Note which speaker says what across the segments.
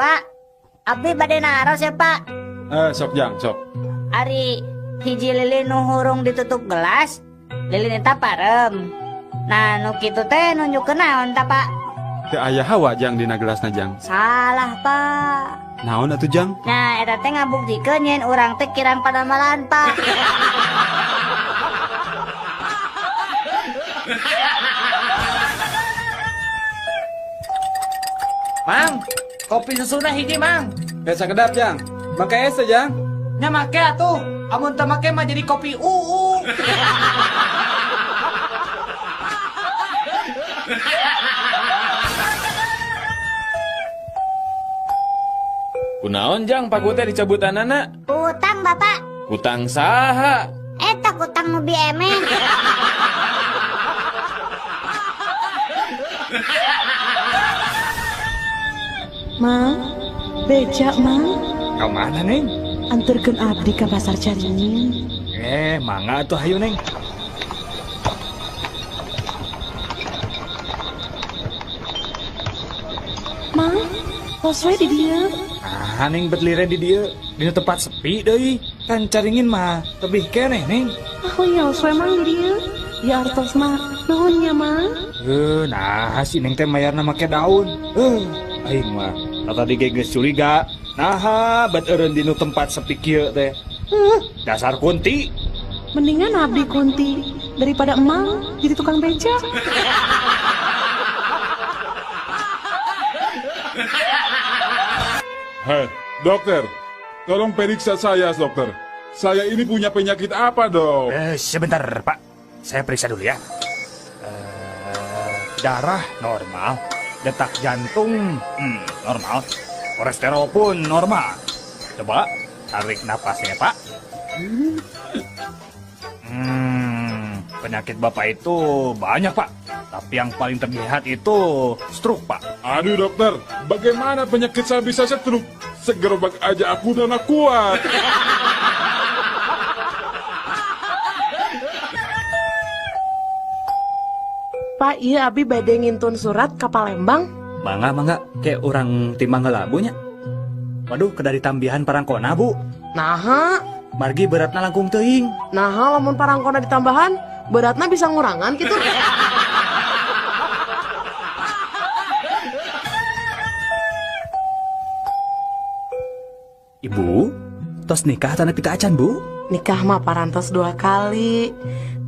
Speaker 1: Pak, abdi bade naros ya, Pak.
Speaker 2: Sok jang, sok.
Speaker 1: Ari hiji lilin nu hurung ditutup gelas, lilin eta parem. Nah, nu kitu teh nunjukkeun naon ta, Pak?
Speaker 2: Teu aya hawa jang dina gelasna jang.
Speaker 1: Salah, Pak.
Speaker 2: Naon atuh jang?
Speaker 1: Nah, eta teh ngabuktikeun yen urang teh kirang padamalan, Pak.
Speaker 3: Mang, kopi susuna hiji, Mang.
Speaker 2: Biasa kedap, Jang. Make es Jang.
Speaker 3: Nya make atuh. Amun teu make mah jadi kopi uu.
Speaker 4: Kunaon Jang paku teh dicabutanana?
Speaker 1: Utang, Bapak.
Speaker 4: Utang saha?
Speaker 1: Eta utang nu BMN.
Speaker 5: Mang, beca Mang.
Speaker 6: Kau mana, Neng?
Speaker 5: Anterkeun abdi ka pasar Caringin.
Speaker 6: Mangga atuh hayu, Neng.
Speaker 5: Mang, tos we di dieu.
Speaker 6: Ah, Neng bet lire di dieu, dina tempat sepi deui. Kan Caringin mah tebih keneh, Neng.
Speaker 5: Ah, wios we Mang di dieu. Ya artos mah, nuhun nya, Mang.
Speaker 6: Nah si Neng teh mayarna make daun. Aing mah tadi ge geus curiga. Naha bet eureun dinu tempat sepi kieu teh. Dasar kunti.
Speaker 5: Mendingan abdi kunti daripada emang jadi tukang beca.
Speaker 2: Hei, dokter, tolong periksa saya, dokter. Saya ini punya penyakit apa, dok?
Speaker 6: Sebentar, Pak. Saya periksa dulu ya. Darah normal, detak jantung normal, kolesterol pun normal. Coba tarik napasnya, Pak. Penyakit Bapak itu banyak, Pak. Tapi yang paling terlihat itu stroke, Pak.
Speaker 2: Aduh, dokter, bagaimana penyakit saya bisa stroke? Segerobak aja aku udah nggak kuat.
Speaker 5: Pak, iya abi bade ngintun surat ka Palembang.
Speaker 6: Mangga, mangga, kayak orang timbang heula Bu nya. Waduh, kedari tambihan parangkona, Bu.
Speaker 5: Naha,
Speaker 6: margi beratna langkung teuing.
Speaker 5: Naha, lamun parangkona ditambahan, beratna bisa ngurangan gitu.
Speaker 6: Ibu, tos nikah tanah pita acan, Bu?
Speaker 5: Nikah mah parantos 2 kali.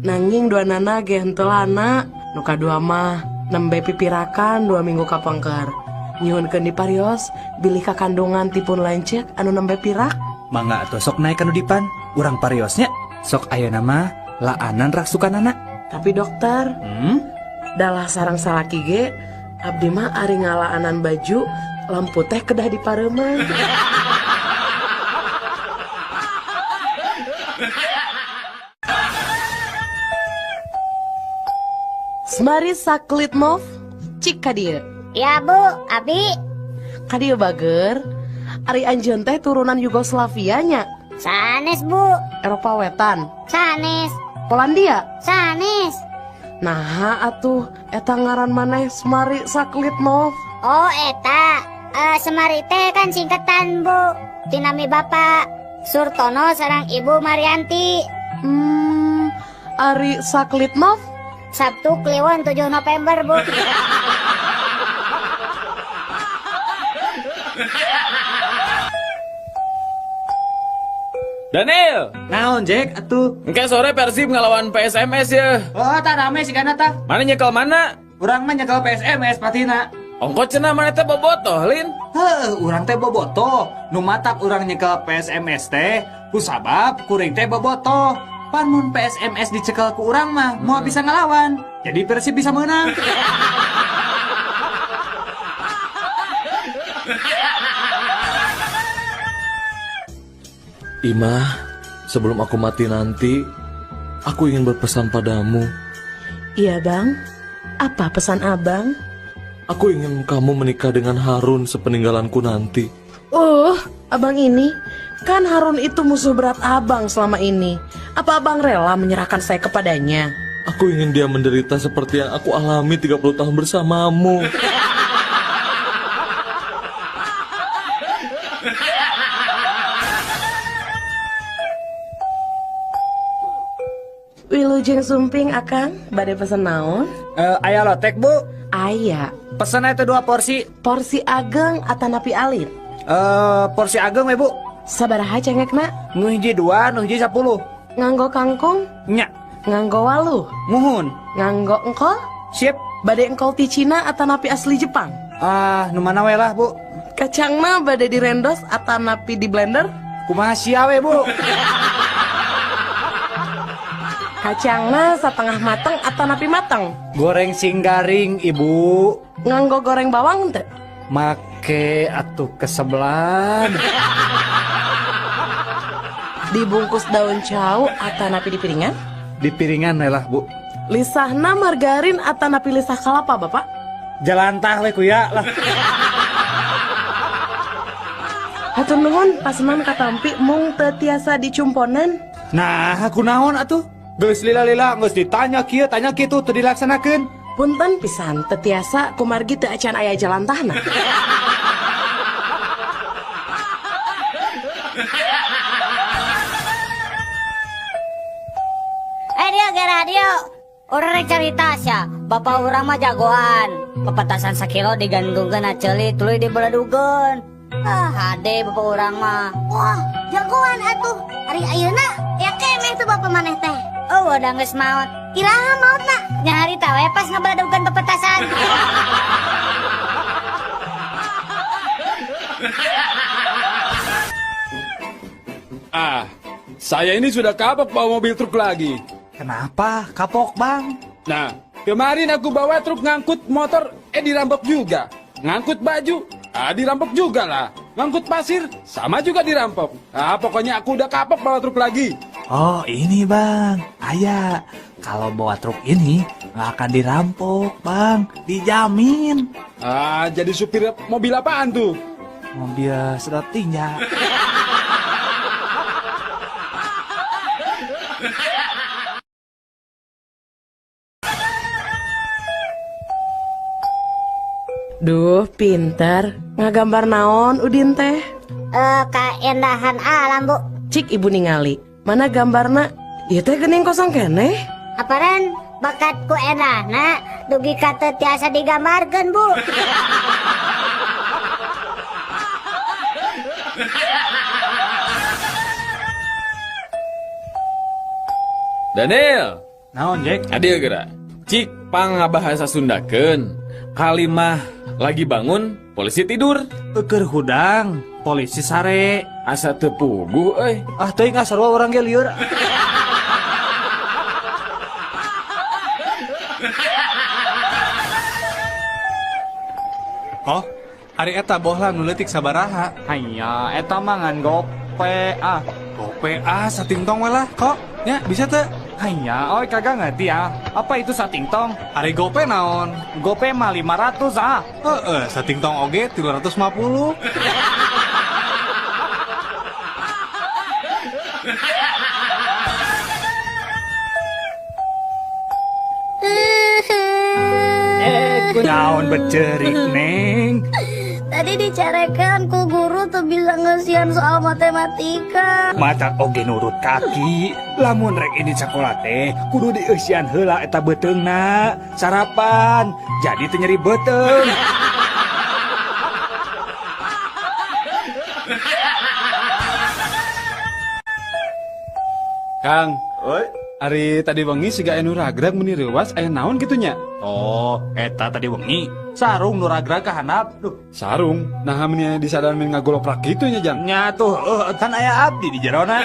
Speaker 5: Nanging 2 nana ge henteu lana. Nu kadua mah nembe pipirakan 2 minggu kapengker. Nyuhunkeun di parios bilih kakandungan tipun lanceuk anu nembe pirak.
Speaker 6: Mangga atuh sok naik kanu dipan, urang pariosnya. Sok ayeuna mah laanan raksukanana.
Speaker 5: Tapi dokter, dalah sarang salaki ge abdi mah ari ngalaanan baju lampu teh kedah dipareuman. Semari Saklitmov, cik ka dieu.
Speaker 1: Ya Bu, abi.
Speaker 5: Ka dieu bager. Ari anjeun teh turunan Yugoslavia nya.
Speaker 1: Sanes Bu.
Speaker 5: Eropa Wetan.
Speaker 1: Sanes.
Speaker 5: Polandia.
Speaker 1: Sanes.
Speaker 5: Nah atuh eta ngaran maneh Semari Saklitmov.
Speaker 1: Oh eta, Semari teh kan singkatan Bu. Tinami Bapak Surtono sareng Ibu Marianti.
Speaker 5: Ari Saklitmov
Speaker 1: Sabtu Kliwon 7 November, Bu.
Speaker 4: Daniel,
Speaker 3: naon Jack atuh?
Speaker 4: Engke sore Persib ngelawan PSMS ya.
Speaker 3: Oh, tak rame sih kana tah.
Speaker 4: Mana nyekel mana?
Speaker 3: Urang mah nyekel PSMS patina.
Speaker 4: Ongko cenah mana teh bobotoh, Lin?
Speaker 3: Heuh, urang teh bobotoh. Nu matak urang nyekel PSMS teh kusabab kuring teh bobotoh. Pan mun PSMS dicekel ku urang mah moal bisa ngelawan. Jadi Persib bisa menang.
Speaker 7: Imah, sebelum aku mati nanti, aku ingin berpesan padamu.
Speaker 5: Iya bang, apa pesan abang?
Speaker 7: Aku ingin kamu menikah dengan Harun sepeninggalanku nanti.
Speaker 5: Oh, abang ini, kan Harun itu musuh berat abang selama ini. Apa abang rela menyerahkan saya kepadanya?
Speaker 7: Aku ingin dia menderita seperti yang aku alami 30 tahun bersamamu.
Speaker 5: Wilujeng sumping akang, bade pesen naon?
Speaker 6: Aya lotek, Bu?
Speaker 5: Aya.
Speaker 6: Pesen eta 2 porsi.
Speaker 5: Porsi ageng atanapi alit?
Speaker 6: Porsi ageng we, Bu.
Speaker 5: Sabaraha cengekna?
Speaker 6: Nu hiji 2, nu hiji 10.
Speaker 5: Nganggo kangkung?
Speaker 6: Nya.
Speaker 5: Nganggo waluh?
Speaker 6: Muhun.
Speaker 5: Nganggo engkol?
Speaker 6: Sip.
Speaker 5: Bade engkol ti Cina atanapi asli Jepang?
Speaker 6: Ah, nu mana we lah, Bu.
Speaker 5: Kacangna bade direndos atanapi di blender?
Speaker 6: Kumaha sia we, Bu?
Speaker 5: Kacangna setengah mateng atanapi mateng?
Speaker 6: Goreng sing garing, Ibu.
Speaker 5: Nganggo goreng bawang teu?
Speaker 6: Make atuh kesebelan.
Speaker 5: Dibungkus daun cau atanapi di piringan?
Speaker 6: Di piringan we lah, Bu.
Speaker 5: Lisahna margarin atanapi lisah kalapa, Bapak?
Speaker 6: Jalantah we kuya lah.
Speaker 5: Hatur nuhun, pasenan katampi mung teu tiasa dicumponan.
Speaker 6: Nah, kunaon atuh? Geus lila-lila geus ditanya kieu, tanya kitu teu dilaksanakeun.
Speaker 5: Punten pisan teu tiasa kumargi teu acan aya jalantahna.
Speaker 1: Dia ge radio. Urang rek carita sia, bapak urang mah jagoan. Pepetasan sakilo digantungkeun na ceuli tuluy dibeledugeun. Ah, hade bapak urang mah.
Speaker 8: Wah, jagoan atuh. Ari ayeuna ya keneh tuh bapak maneh teh.
Speaker 1: Oh, udah geus maot.
Speaker 8: Iraha maotna?
Speaker 1: Nyaharita we pas ngebeledugeun pepetasan.
Speaker 2: Ah, saya ini sudah kapok bawa mobil truk lagi.
Speaker 6: Kenapa kapok, Bang?
Speaker 2: Nah, kemarin aku bawa truk ngangkut motor, dirampok juga. Ngangkut baju, dirampok juga lah. Ngangkut pasir, sama juga dirampok. Ah, pokoknya aku udah kapok bawa truk lagi.
Speaker 3: Oh, ini Bang. Ayah, kalau bawa truk ini nggak akan dirampok, Bang. Dijamin.
Speaker 2: Ah, jadi supir mobil apaan tuh?
Speaker 3: Mobil sedot tinja.
Speaker 5: Duh, pinter. Ngagambar naon Udin teh?
Speaker 8: Kaendahan alam, Bu.
Speaker 5: Cik ibu ningali. Mana gambarna? Ieu teh geuning kosong keneh.
Speaker 8: Aparan bakatku endahna dugi ka teu tiasa digambarkeun, Bu.
Speaker 4: Daniel.
Speaker 6: Naon, Jack?
Speaker 4: Adil geura. Cik pangabahasa Sundakeun. Kalimah lagi bangun, polisi tidur.
Speaker 3: Eukeur hudang, polisi sare.
Speaker 4: Asa teu puguh euy.
Speaker 3: Ah teuing ah sarua urang ge lieur.
Speaker 9: Oh, ari eta bohlam nu leutik sabaraha?
Speaker 6: Hanya eta mah ngan gope ah.
Speaker 9: Gope ah satingtong we lah kok. Nya bisa teu?
Speaker 6: Hanya, oi kagak ngerti ah. Apa itu satingtong?
Speaker 9: Ari gope naon?
Speaker 6: Gope mah 500 ah.
Speaker 9: Heeh, satingtong oge 350.
Speaker 6: Naon becerik, Neng?
Speaker 8: Tadi dicarekan ku guru tuh bisa ngesian soal matematika.
Speaker 6: Mata oge nurut kaki. Lamun rek ini sekolah teh kudu dieusian heula eta beuteungna. Sarapan jadi teu nyeri beuteung.
Speaker 2: Kang, oi, ari tadi wengi siga anu ragrag meuni reuwas aya naon kitu nya?
Speaker 3: Oh, eta tadi wengi sarung nu ragrag ka handap. Duh,
Speaker 2: sarung. Nah, meuni disadaran meuni ngagoloprak kitu nya, Jang.
Speaker 3: Nya tuh, kan aya abdi di jerona.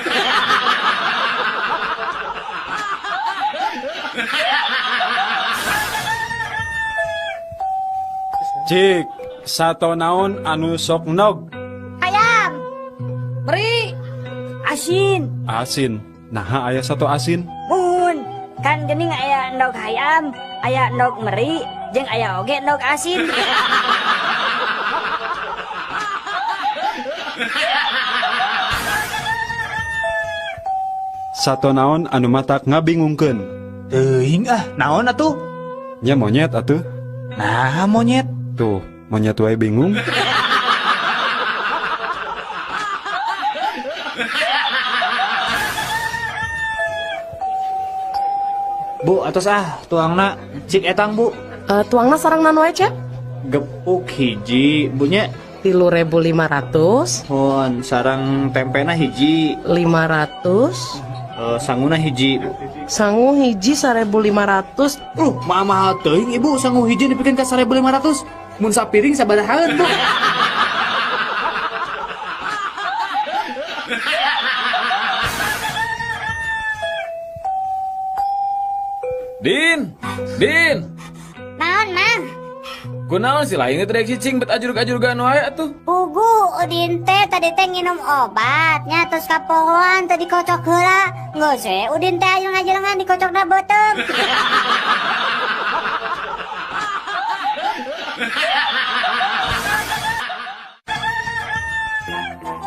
Speaker 2: Cik, sato naon anu sok nog?
Speaker 8: Ayam.
Speaker 1: Beri. Asin.
Speaker 2: Asin. Nah, aya satu asin.
Speaker 1: Mun, kan geuning aya endog hayam, aya endog meri, jeung aya oge endog asin.
Speaker 2: Sato naon anu matak ngabingungkeun?
Speaker 3: Teuing ah, naon atuh?
Speaker 2: Nya monyet atuh.
Speaker 3: Nah, monyet.
Speaker 2: Tuh, monyet wae bingung.
Speaker 3: Bu, atos ah tuangna cik etang bu.
Speaker 5: Tuangna sarang naon wae, Cep?
Speaker 3: Gepuk hiji, bunya
Speaker 5: 3.500.
Speaker 3: Hon, sarang tempena hiji
Speaker 5: 500.
Speaker 3: Sanguna hiji.
Speaker 5: Sangu hiji 1.500.
Speaker 3: Mahal teuing ibu, sangu hiji dipikeun ka 1.500. Mun sapiring sabarahaeun, Bu?
Speaker 4: Din, Din.
Speaker 8: Naon, Mang?
Speaker 4: Kunaon si lain teh rek cicing bet ajurug-ajurugan wae atuh.
Speaker 8: Pugu Udin teh tadi teh nginum obat nya terus kapohoan teh dikocok heula. Geus we Udin teh aya ngajelengan dikocokna beuteung.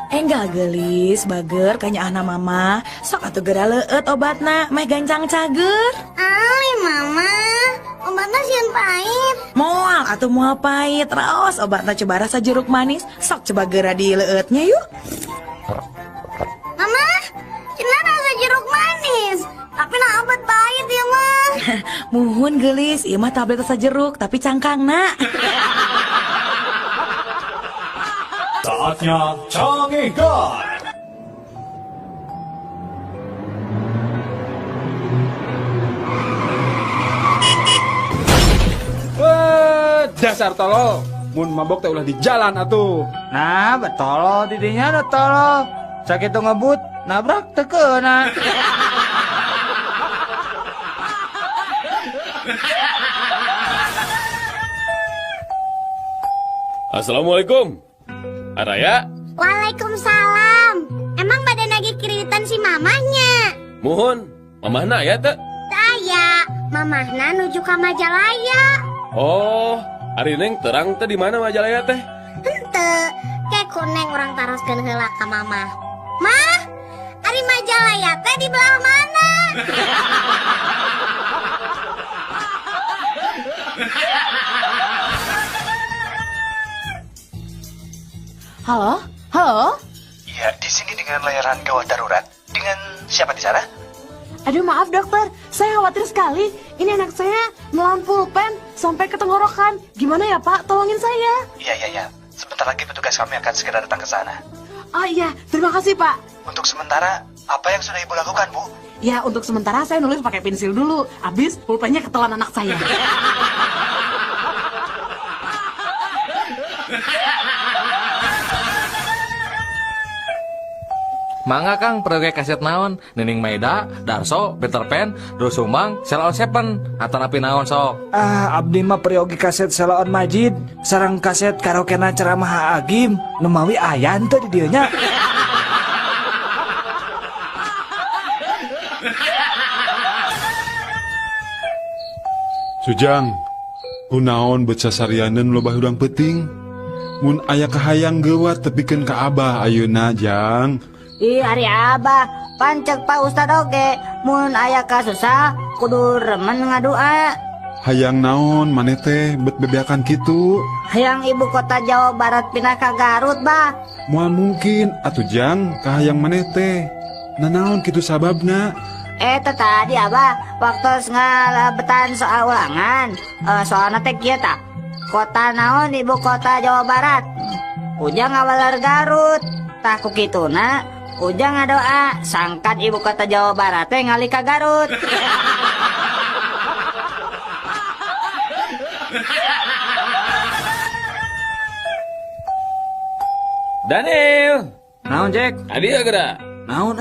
Speaker 10: Enggak gelis, bager kanyaahna mama. Sok atuh geura leueut obatna, meh gancang cager.
Speaker 8: Ali mama, obatna sieun pahit.
Speaker 10: Moal atuh moal pahit, raos obatna coba rasa jeruk manis. Sok coba geura dileueutnya yuk.
Speaker 8: Mama, cenah rasa jeruk manis, tapi nah obat pahit ya mah.
Speaker 10: Muhun gelis, ieu mah tablet rasa jeruk tapi cangkangna.
Speaker 6: Saatnya Canggihkan.
Speaker 2: Dasar tolol, mun mabok teh ulah di jalan atuh.
Speaker 3: Nah, betolol didinya da tolol. Sakitu ngebut, nabrak teu keuna.
Speaker 4: Assalamualaikum. Araya.
Speaker 8: Waalaikumsalam. Emang badan lagi kreditan si mamahnya?
Speaker 4: Muhun, mamahna aya teu?
Speaker 8: Teu aya, mamahna nuju ka Majalaya.
Speaker 4: Oh, ari Neng terang teh di mana Majalaya teh?
Speaker 8: Henteu, ke ku Neng urang taroskeun heula ka mamah. Mah, ari Majalaya teh di belah mana?
Speaker 5: Halo? Halo?
Speaker 11: Ya, di sini dengan layanan gawat darurat. Dengan siapa di sana?
Speaker 5: Aduh, maaf dokter, saya khawatir sekali. Ini anak saya melawan pulpen sampai ke tenggorokan. Gimana ya Pak? Tolongin saya.
Speaker 11: Iya, iya, iya. Sebentar lagi petugas kami akan segera datang ke sana.
Speaker 5: Oh iya, terima kasih Pak.
Speaker 11: Untuk sementara, apa yang sudah Ibu lakukan, Bu?
Speaker 5: Ya, untuk sementara saya nulis pakai pensil dulu. Habis pulpennya ketelan anak saya.
Speaker 7: Mangga Kang, proyek kaset naon? Nining Maida, Darso, Peter Pan, Doel Sumbang, Sheila on 7, atanapi naon sok?
Speaker 6: Ah, abdi mah peryogi kaset Sheila on Majid, sareng kaset karaokena ceramah Agim, nu mawi aya henteu di dieu nya.
Speaker 9: Sujang, kunaon bet sasarianeun loba hudang peuting? Mun aya kahayang geuwat tepikeun ka abah ayeuna Jang.
Speaker 1: Ih, ari abah, pancek Pak Ustad oge, mun aya kasusah kudu remen ngadua.
Speaker 9: Hayang naon maneh teh bet bebeakan kitu?
Speaker 1: Hayang ibu kota Jawa Barat pindah ka Garut, bah.
Speaker 9: Moal mungkin atuh Jang, kahayang maneh teh. Nanaon kitu sababna?
Speaker 1: Teh tadi abah, waktu ngalebetan soal ulangan, soalna teh kieu tah. Kota naon ibu kota Jawa Barat? Ujang ngawaler Garut. Tah ku kituna Ujang ngadoa sangkat ibu kota Jawa Barat teh ngalih ka Garut.
Speaker 4: Daniel.
Speaker 3: Naon Jack?
Speaker 4: Adi geura.
Speaker 3: Naon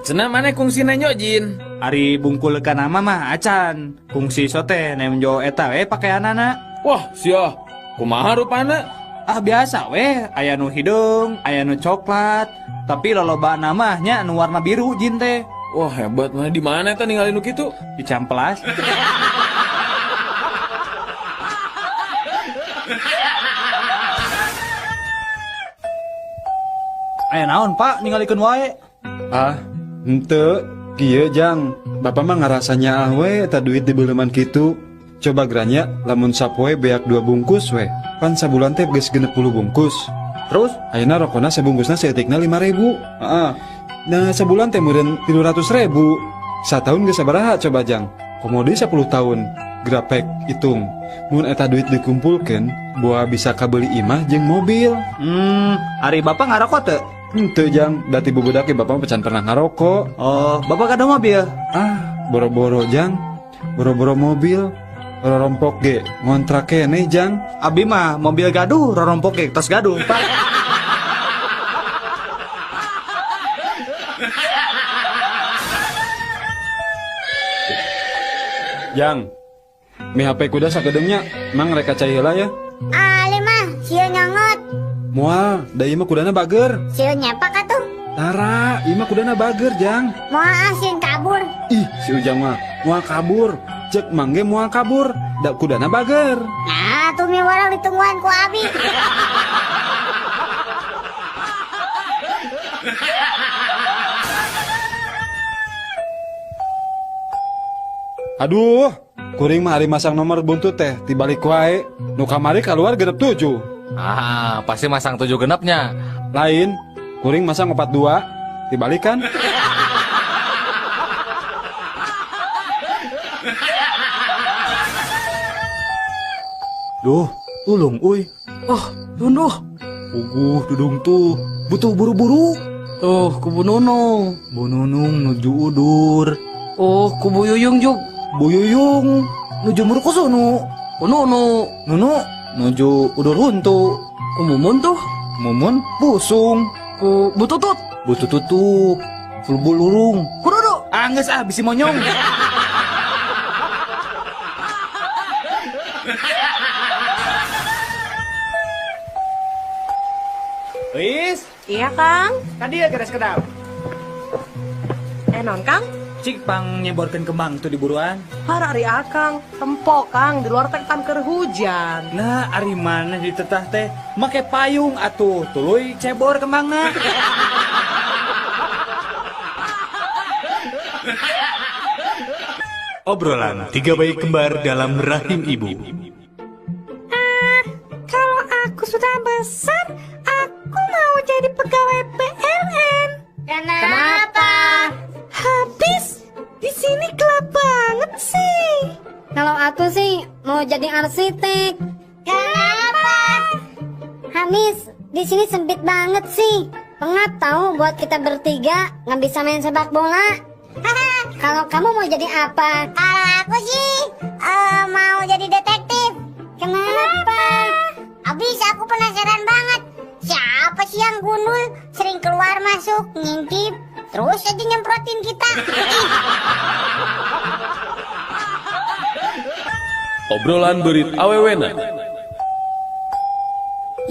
Speaker 4: Cenah maneh kungsi nenjo jin.
Speaker 3: Ari bungkul ka nama mah acan. Kungsi sote nenjo eta we pakeanana.
Speaker 4: Wah, sia. Kumaha rupana?
Speaker 3: Ah biasa weh, aya nu hideung, aya nu coklat, tapi loloba mah nya nu warna biru jin teh.
Speaker 4: Wah, hebat mana di mana eta ningali nu kitu?
Speaker 3: Di Cihampelas. Aya naon, Pak, ningalikeun wae?
Speaker 9: Ah, henteu, kieu Jang. Bapak mah ngarasa nyaah we eta duit dibeuleman kitu. Coba geranya lamun sapoe beak 2 bungkus we. Pan sabulan teh geus 60 bungkus.
Speaker 3: Terus
Speaker 9: ayeuna rokona sabungkusna saeutikna 5.000. Heeh. Nah, sabulan teh meureun 300.000. Sataun geus sabaraha coba Jang? Komo deui 10 tahun. Grapek hitung. Mun eta duit dikumpulkeun, boa bisa kabeli imah jeung mobil.
Speaker 3: Ari bapak ngarokok teu?
Speaker 9: Henteu, Jang, da ti bubudak ge bapak mah can pernah ngarokok.
Speaker 3: Oh, bapak kada mobil?
Speaker 9: Ah, boro-boro, Jang. Boro-boro mobil. Rorompok ge ngontrak keneh, Jang.
Speaker 3: Abi mah mobil gaduh, rorompok ge tos gaduh, Pak.
Speaker 9: Jang, mi HP kuda sakedeungnya, mang rek cai heula ya.
Speaker 8: Ali mah sieun nyongot.
Speaker 9: Moal, da ieu mah kudana bager.
Speaker 8: Sieun nyepak atuh.
Speaker 9: Tara, ieu mah kudana bager, Jang.
Speaker 8: Moal ah sieun kabur.
Speaker 9: Ih, si Ujang mah moal kabur. Cek mangge moal kabur, da kudana bager.
Speaker 8: Nah, tuh mi warang ditungguan ku abi.
Speaker 9: Aduh, kuring mah ari masang nomor buntut teh tibalik wae. Nu kamari keluar genep 7.
Speaker 7: Ah, pasti masang 7 genepnya.
Speaker 9: Lain, kuring masang 42, dibalikan.
Speaker 6: Duh, tulung uy.
Speaker 5: Oh, tunduh.
Speaker 6: Puguh dudung tuh, butuh buru-buru.
Speaker 5: Tuh, kubu Nunung.
Speaker 6: Bu Nunung nuju udur.
Speaker 5: Oh, kubu Yuyung juk.
Speaker 6: Bu Yuyung nuju murukusunu.
Speaker 5: Bu Nunu.
Speaker 6: Nunu nuju udur huntu.
Speaker 5: Ku Mumun tuh.
Speaker 6: Mumun busung.
Speaker 5: Ku Bu Tutut.
Speaker 6: Bu Tutut tuh fulbul urung.
Speaker 5: Ku Dudu.
Speaker 6: Angges ah bisi monyong.
Speaker 3: Wis?
Speaker 5: Iya, Kang.
Speaker 3: Tadi ya geres kedap.
Speaker 5: Non, Kang?
Speaker 3: Cik pang nyeborkeun kembang tuh di buruan.
Speaker 5: Har ari Akang, tempo Kang di luar teh tan keur hujan.
Speaker 6: Nah, ari mana ditetah teh make payung atuh tuluy cebor kembangna.
Speaker 12: Obrolan tiga bayi kembar dalam rahim ibu.
Speaker 10: Kalau aku sudah besar, aku mau jadi pegawai PLN.
Speaker 8: Kenapa?
Speaker 10: Habis di sini gelap banget sih.
Speaker 8: Kalau aku sih mau jadi arsitek. Kenapa? Habis di sini sempit banget sih. Pengap tahu buat kita bertiga nggak bisa main sepak bola. Kalau kamu mau jadi apa? Kalau aku sih mau jadi detektif. Kenapa? Habis aku penasaran banget. Siapa sih yang gundul sering keluar masuk ngintip terus aja nyemprotin kita.
Speaker 4: Obrolan berit awewena.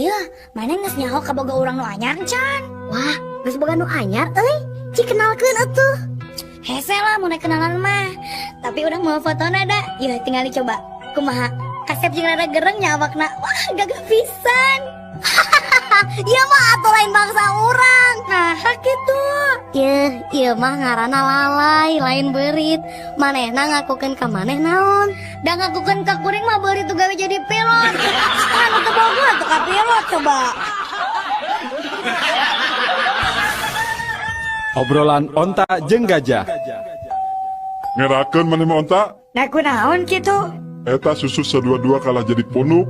Speaker 8: Yah, mana geus nyaho kaboga urang nu anyar can? Wah, geus boga nu anyar euy. Cik kenalkeun atuh. Hese lah mun kenalan mah. Tapi urang mau fotona da. Yeuh tinggal dicoba. Kumaha? Kasep jeung rada gereng nya awakna. Wah, gagah pisan. Ieu mah atuh lain bangsa urang. Nah, kitu. Yeuh, ieu mah ngaranna lalai, lain beurit. Manehna ngakukeun ka maneh naon? Da ngakukeun ka kuring mah beurit tuh gawe jadi pilot. Anu teu boga atuh ka pilot coba.
Speaker 9: Obrolan onta jeung gajah.
Speaker 13: Ngerakeun maneh mah onta?
Speaker 1: Nah kunaon kitu?
Speaker 13: Eta susu sadua-dua kalah jadi punuk.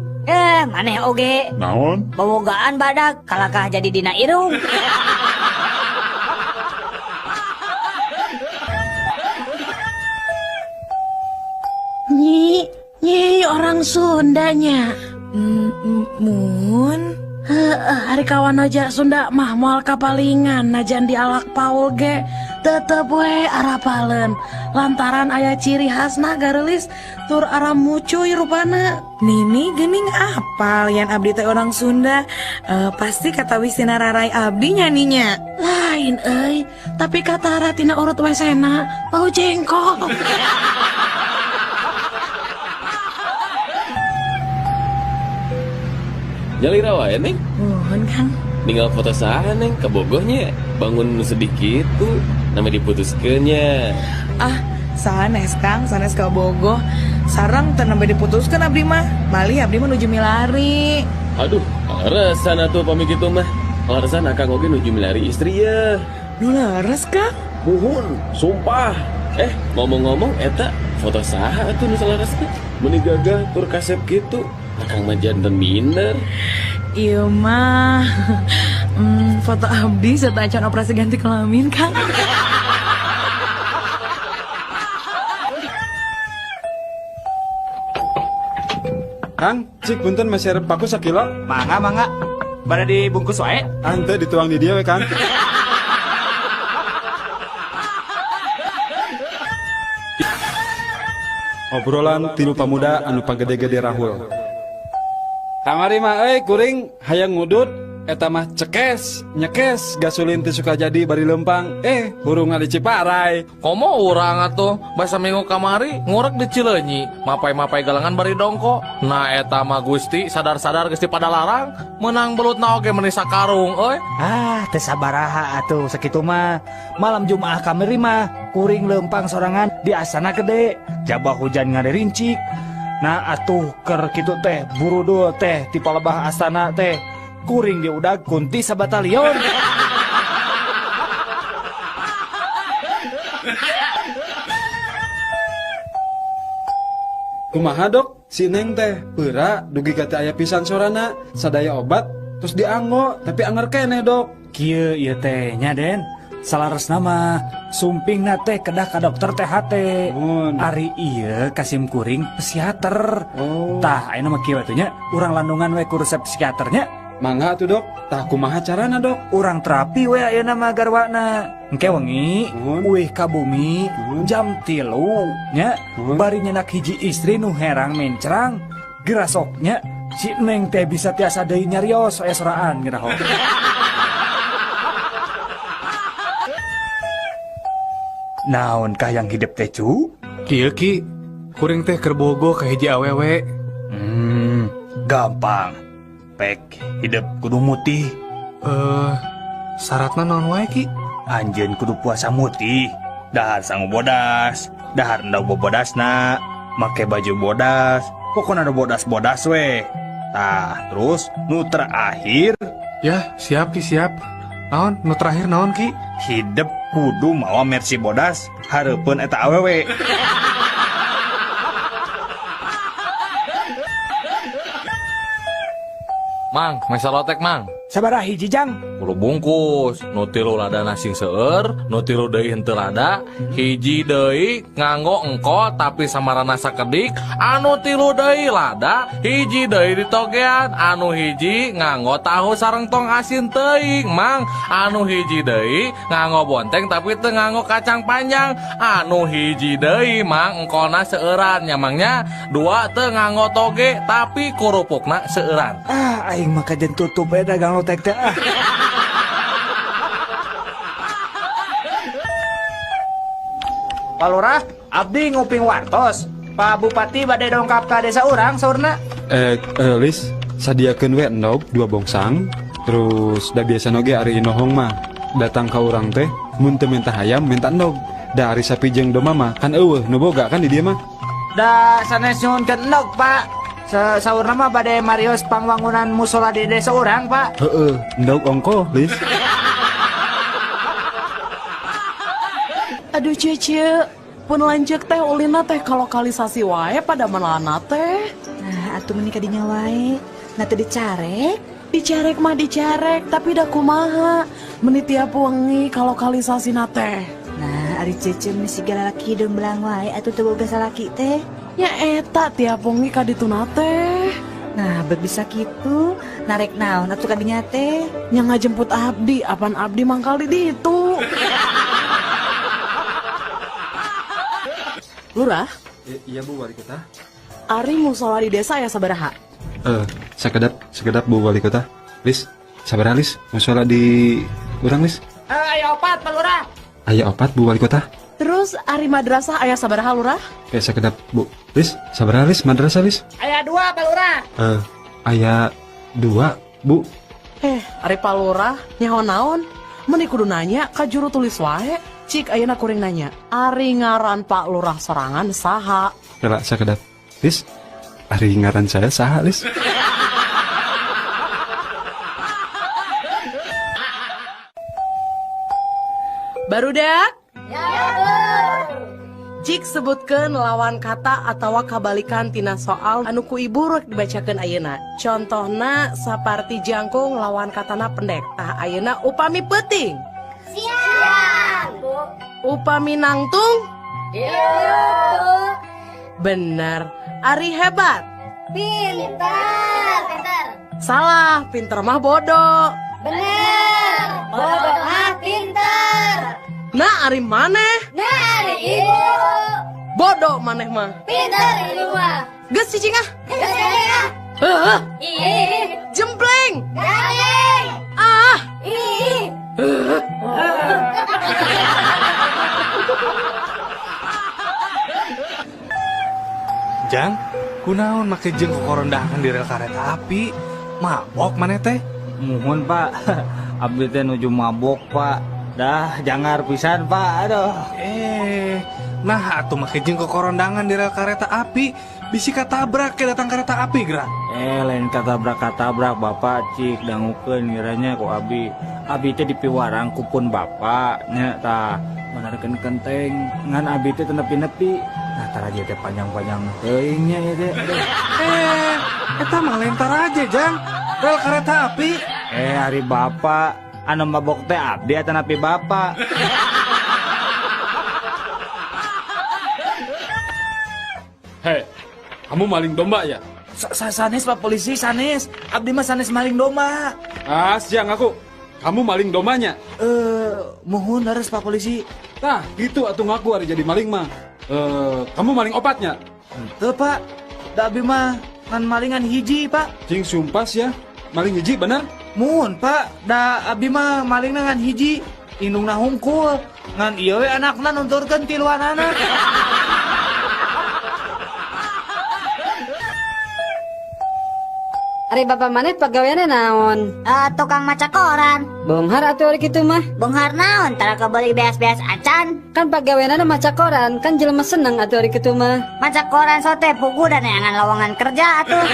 Speaker 1: Maneh oge.
Speaker 13: Naon?
Speaker 1: Bobogaan badak kalakah jadi dina irung.
Speaker 5: Nyi, nyi orang Sundanya.
Speaker 10: Mun.
Speaker 5: Heeh, ari kawan aja Sunda mah moal kapalingan najan dialak Paul ge tetep we arapaleun lantaran aya ciri khasna gareulis tur ara mucuy rupana.
Speaker 10: Nini geuning apal yan abdi teh orang Sunda, pasti katawis tina rarai abdi nya ninya.
Speaker 5: Lain euy, tapi katara tina urut wesena bau jengkol.
Speaker 4: Nyalira wae, Neng.
Speaker 10: Mohon, Kang.
Speaker 4: Ninggal foto saha, Neng, kabogohnya. Bangun sedih gitu, nama diputuskeunnya.
Speaker 10: Ah, sanes, Kang, sanes kabogoh. Sareng teu nembe diputuskeun abdi mah. Malih abdi mah nuju milari.
Speaker 4: Aduh, leresan atuh pami kitu mah. Leresan akang oge nuju milari istri ya.
Speaker 10: Nu leres, Kang?
Speaker 4: Muhun, sumpah. Ngomong-ngomong eta Foto saha atuh nu saleresna? Meuni gagah tur kasep kitu. Akang mah janten minder.
Speaker 10: Ieu mah foto abdi sateuacan operasi ganti kelamin, Kang.
Speaker 9: Kang, cik punten meser paku sakilo.
Speaker 3: Mangga, mangga. Bada dibungkus wae.
Speaker 9: Ante dituang di dia we, Kang. Obrolan tilu pamuda anu pagede-gede rahul. Kamari mah euy kuring hayang ngudut eta mah cekes, nyekes gasolin teh suka jadi bari lempang. Hurungna di Ciparai.
Speaker 7: Komo urang atuh basa minggu kamari ngurek di Cileunyi, mapai-mapai galengan bari dongko. Nah eta mah Gusti sadar-sadar geus pada larang, menang belutna oge meuni sakarung euy.
Speaker 6: Ah, teu sabaraha atuh sakitu mah. Malam Jumaah kamari mah kuring lempang sorangan di Astana Gede, jabah hujan ngarerincik. Nah atuh ker kitu teh burudul teh ti palebah astana teh kuring diudag kunti sabatalion.
Speaker 9: Kumaha dok, si Neng teh peura dugi ka teu aya pisan sorana, sadaya obat terus dianggo tapi anger keneh dok.
Speaker 6: Kieu ieu teh nya Den. Salaresna mah sumpingna teh kedah ka dokter THT. Ari ieu kasim kuring psikiater.
Speaker 9: Oh.
Speaker 6: Tah ayeuna mah kieu atuh nya, urang landungan we ku resep psikiaternya.
Speaker 9: Mangga atuh dok, tah kumaha carana dok?
Speaker 6: Urang terapi we ayeuna mah garwana. Engke wengi uih ka bumi jam 3 nya, bari nyenak hiji istri nu herang mencrang, gerasoknya si Neng teh bisa tiasa deui nyarios aya soraan ngiraho. Naon kah yang hidup teh cu?
Speaker 12: Kieu ki, kuring teh keur bogo ka hiji awewe.
Speaker 6: Gampang. Pek hidup kudu mutih.
Speaker 12: Syaratna naon wae ki?
Speaker 6: Anjeun kudu puasa mutih, dahar sangu bodas, dahar endog bobodasna, make baju bodas, pokona nu bodas-bodas we. Tah, terus nu terakhir.
Speaker 12: Ya, siap ki siap. Naon nu terakhir naon ki?
Speaker 6: Hidup kudu mawa Mercy bodas hareupeun eta awewe.
Speaker 7: Mang, meser lotek mang.
Speaker 6: Sabaraha hiji jang?
Speaker 7: 10 bungkus, nu 3 ladana sing seueur, nu 3 deui henteu lada, hiji deui nganggo engko tapi samarana sakedik, anu 3 deui lada, hiji deui ditogean, anu hiji nganggo tahu sareng tong asin teuing, mang, anu hiji deui nganggo bonteng tapi teu nganggo kacang panjang, anu hiji deui mang engkona seueuran nya mangnya, 2 teu nganggo toge tapi kurupukna seueuran.
Speaker 6: Ah, aing mah kajen tutup we dagang lotek teh ah.
Speaker 3: Pak Lurah, abdi nguping wartos. Pak Bupati bade dongkap ka desa urang saurna.
Speaker 9: Lis, sadiakeun we endog 2 bongsang. Terus da biasa oge ari inohong mah datang ka urang teh mun teu minta hayam minta endog. Da ari sapi jeung domba mah kan eueuh nu boga kan di dieu mah.
Speaker 3: Da sanes nyuhunkeun endog, Pak. Saurna mah bade marios pangwangunan musola di desa urang, Pak.
Speaker 9: Heeh, endog ongko, Lis.
Speaker 5: Aduh cece, pun lanjut teh ulina teh kalau lokalisasi wae pada melana teh.
Speaker 10: Nah, atuh meuni kadinya wae. Nah teu dicarek.
Speaker 5: Dicarek mah dicarek, tapi da kumaha. Meuni tiap wengi kalau lokalisasi na teh.
Speaker 1: Nah, ari cece meni siga lalaki hideung belang wae atuh teu boga salaki teh.
Speaker 5: Ya eta tiap wengi ka ditu na teh.
Speaker 1: Nah, bet bisa kitu, narek naon atuh kadinya teh.
Speaker 5: Nya ngajemput abdi, apan abdi mangkal di ditu. Lurah?
Speaker 9: Iya Bu Wali Kota.
Speaker 5: Ari musola di desa ya sabaraha?
Speaker 9: Sekedap Bu Wali Kota. Lis, sabaraha Lis? Musola di urang Lis?
Speaker 3: Aya 4 Pak Lurah.
Speaker 9: Aya 4 Bu Wali Kota.
Speaker 5: Terus ari madrasah aya sabaraha Lurah?
Speaker 9: Sekedap Bu. Lis, sabaraha Lis madrasah Lis?
Speaker 3: Aya 2 Pak Lurah.
Speaker 9: Aya 2 Bu.
Speaker 5: Ari Pak Lurah nyaho naon? Meuni kudu nanya ka juru tulis wae. Cik ayeuna kuring nanya, ari ngaran Pak Lurah sorangan saha?
Speaker 9: Rela sakedap. Lis, ari ngaran saya saha, Lis?
Speaker 5: Barudak?
Speaker 8: Ya, Bu.
Speaker 5: Cik sebutkeun lawan kata atawa kabalikan tina soal anu ku ibu rek dibacakeun ayeuna. Contohna saparti jangkung lawan katana pendek. Tah ayeuna upami peuting.
Speaker 8: Siap, Bu.
Speaker 5: Upami nangtung.
Speaker 8: Iya, Bu.
Speaker 5: Bener. Ari hebat.
Speaker 8: Pintar. Pintar.
Speaker 5: Salah, pinter mah bodoh.
Speaker 8: Bener. Bodoh mah pintar.
Speaker 5: Nah, ari maneh?
Speaker 8: Nah, ari ibu.
Speaker 5: Bodoh maneh mah.
Speaker 8: Pintar ibu mah.
Speaker 5: Geus cicing ah.
Speaker 8: Geus cicing ah.
Speaker 5: Heuh.
Speaker 8: Ih.
Speaker 5: Jempleng.
Speaker 8: Garing.
Speaker 5: Ah.
Speaker 8: Ih.
Speaker 12: Jang, kunaon make jeung kokorondahan di rel kareta api? Mabok maneh teh?
Speaker 6: Muhun, Pak. Abdi teh nuju mabok, Pak. Dah, jangar pisan, Pak. Aduh.
Speaker 12: Nah atuh make jeung kokorondangan di rel kareta api, bisi katabrak ke datang kereta api gerak.
Speaker 6: Lain katabrak-katabrak, Bapak cik dangukeun ngiranya ku abi. Abi teh dipiwarang ku pun bapak nya tah manarkeun kenteng ngan abi teh nepi-nepi. Nah, taraje teh panjang-panjang teuing nya ieu teh. Aduh.
Speaker 12: Eta mah lain taraje, Jang. Rel kereta api.
Speaker 6: Ari bapak anu mabok teh abdi atanapi bapak.
Speaker 2: Hei, kamu maling domba ya?
Speaker 3: Sanes Pak Polisi, sanes. Abdi mah sanes maling domba.
Speaker 2: Ah, siang aku. Kamu maling dombanya?
Speaker 3: Mohon harus Pak Polisi.
Speaker 2: Nah, gitu atuh ngaku hari jadi maling mah. Kamu maling opatnya?
Speaker 3: Henteu, Pak. Da abdi mah ngan malingan hiji, Pak.
Speaker 2: Cing sumpah ya. Maling hiji bener?
Speaker 3: Muhun, Pak. Da abdi mah malingna ngan hiji, indungna hungkul. Ngan ieu we anakna nunturkeun tiluanana.
Speaker 14: Ari bapak maneh pagaweanna naon?
Speaker 1: Tukang maca koran.
Speaker 14: Beunghar atuh ari kitu mah.
Speaker 1: Beunghar naon? Tara kabeuli beas-beas acan.
Speaker 14: Kan pagaweanna maca koran, kan jelema seneng atuh ari kitu mah.
Speaker 1: Maca koran sote pugu dan neangan lowongan kerja atuh.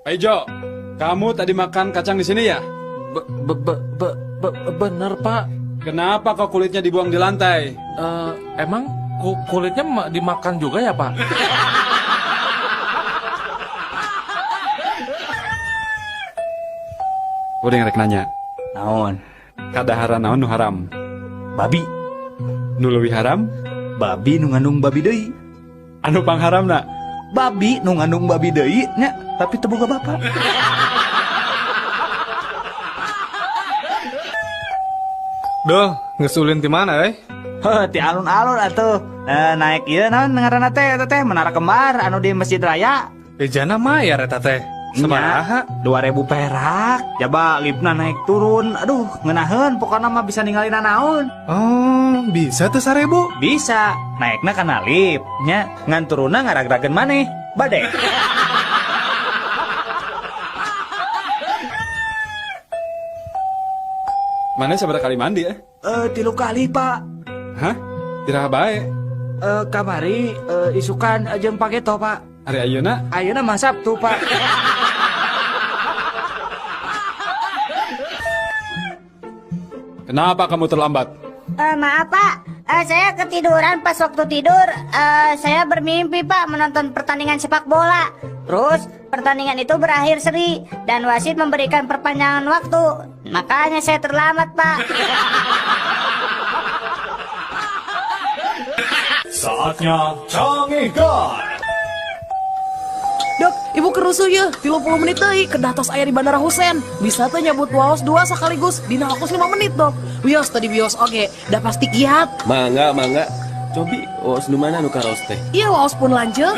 Speaker 2: Pak Ijo, kamu tadi makan kacang di sini ya?
Speaker 7: Bener, Pak.
Speaker 2: Kenapa kok kulitnya dibuang di lantai?
Speaker 7: Emang kulitnya dimakan juga ya, Pak?
Speaker 9: Udah ngerek nanya.
Speaker 6: Naon?
Speaker 9: Kadaharan naon nu haram?
Speaker 6: Babi.
Speaker 9: Nu leuwih haram?
Speaker 6: Babi nu ngandung babi deui.
Speaker 9: Anu pangharamna?
Speaker 6: Babi nu ngandung babi deui nya, tapi teu boga bapak.
Speaker 12: Duh, geus ulin ti mana euy?
Speaker 3: Heuh, ti alun-alun atuh. Naik ieu naon ngaranna teh eta teh Menara Kembar anu di Masjid Raya.
Speaker 12: Ejana mayar eta teh. Sabaraha?
Speaker 6: 2000 perak. Jaba lipna naik turun. Aduh, ngeunaheun pokona mah bisa ningali nanaon.
Speaker 12: Oh, bisa teh 1000?
Speaker 6: Bisa. Naikna kana lip nya, ngan turunna ngaragrageun maneh. Bade.
Speaker 2: Mana sabaraha kali mandi ya?
Speaker 3: 3 kali, Pak.
Speaker 2: Hah? Tiraha bae?
Speaker 3: Kamari isukan jeung pageto, Pak.
Speaker 2: Ari ayeuna?
Speaker 3: Ayeuna mah Sabtu, Pak.
Speaker 2: Kenapa kamu terlambat?
Speaker 1: Maaf, Pak. Saya ketiduran pas waktu tidur. Saya bermimpi, Pak, menonton pertandingan sepak bola. Terus pertandingan itu berakhir seri dan wasit memberikan perpanjangan waktu. Makanya saya terlambat, Pak.
Speaker 6: Saatnya Canggihkan.
Speaker 5: Dok, ibu kerusuh ya, 30 menit deui kedah tos aya di Bandara Husein. Bisa teh nyabut waos 2 sekaligus dina waktu 5 menit, Dok. Wios tadi wios oge, dah pasti kiat.
Speaker 4: Mangga, mangga. Cobi waos nu mana nu karaos teh?
Speaker 5: Iya, waos pun lanjut.